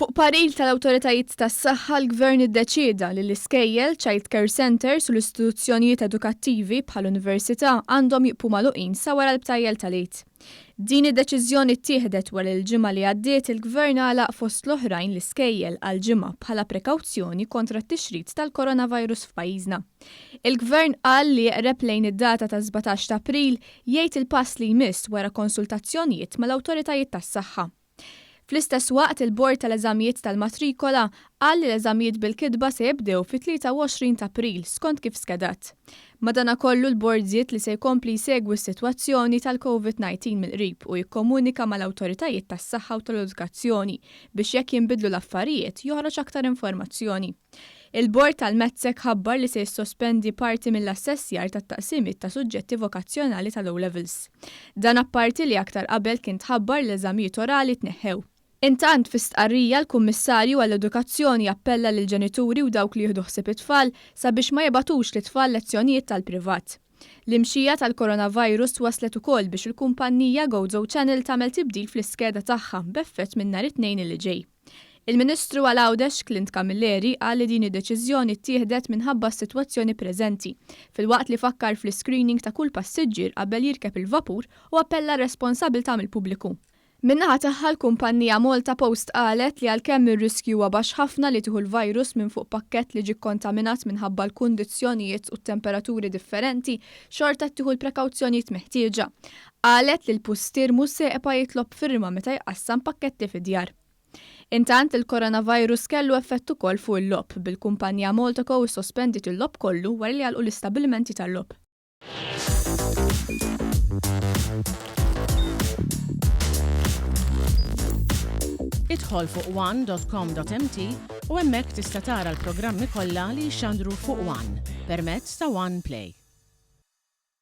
Fuq parir tal-awtoritajiet tas-saħħa l-Gvern iddeċieda li l-iskejjel, child care centres u l-istituzzjonijiet edukattivi bħal università għandhom jibqu magħluqin sa wara l-btajjel tal-Għid. Din id-deċiżjoni ttieħdet wara li l-ġimgħa li għaddiet il-Gvern għalaq fost l-oħrajn l-iskejjel għal ġimgħa bħala prekawzjoni kontra t-tixrid tal-coronavirus f'pajjiżna. Il-Gvern qal li eqreb lejn id-data tas-17 ta' April jgħid il-pass li jmiss wara konsultazzjonijiet mal-awtoritajiet tas-saħħa. Fl-istess waqt, il-Bord tal-Eżamijiet tal-Matrikola qal li l-eżamijiet bil-kitba se jibdew fit-23 t'April skont kif skedat. Madanakollu l-Bord żied li se jkompli jsegwi s-sitwazzjoni tal-Covid 19 mill-qrib u jikkomunika mal-awtoritajiet tas-saħħa u tal-edukazzjoni biex jekk jinbidlu l-affarijiet joħroġ aktar informazzjoni. Il-Bord tal-MATSEC ħabbar li se jissospendi parti mill-assessjar tat-taqsimiet ta' suġġetti vokazzjonali tal-O Levels. Dan apparti li aktar qabel kien tħabbar li l-eżamijiet orali tneħħew. Intant, fi stqarrija, l-Kummissarju għall-Edukazzjoni appella lill-ġenituri u dawk li jieħdu ħsieb it-tfal sabiex ma jibgħatux lit-tfal lezzjonijiet tal-privat. L-imxija tal-coronavirus wasslet ukoll biex il-kumpannija Gozo Channel tagħmel tibdil fl-iskeda tagħha b'effett minn nhar it-Tnejn li ġej. Il-Ministru għal Għawdex, Clint Camilleri, qal li din id-deċiżjoni ttieħdet minħabba s-sitwazzjoni preżenti, filwaqt li fakkar fl-iscreening ta' kull passiġġier qabel jirkeb il-vapur u appella għar-responsabilità mill-pubbliku. Min-naħa tagħha l-kumpannija Malta Post qalet li għalkemm ir-riskju huwa baxx ħafna li tieħu l-virus minn fuq pakkett li ġie kkontaminat minħabba l-kundizzjonijiet u t-temperaturi differenti, xorta tieħu l-prekawzjonijiet meħtieġa. Qalet li l-pustier mhux se jqpa' jitlob firma meta jqassam pakketti fid-djar. Intant, il-coronavirus kellu effett ukoll fuq il-logħob, bil-kumpanija Maltaco issospendiet il-logħob kollu wara li għalqu l-istabbilimenti tal-logħob. Idħol fuq one.com.mt u hemmhekk tista' tara l-programmi kollha li jixxandru fuq One permezz ta' One Play.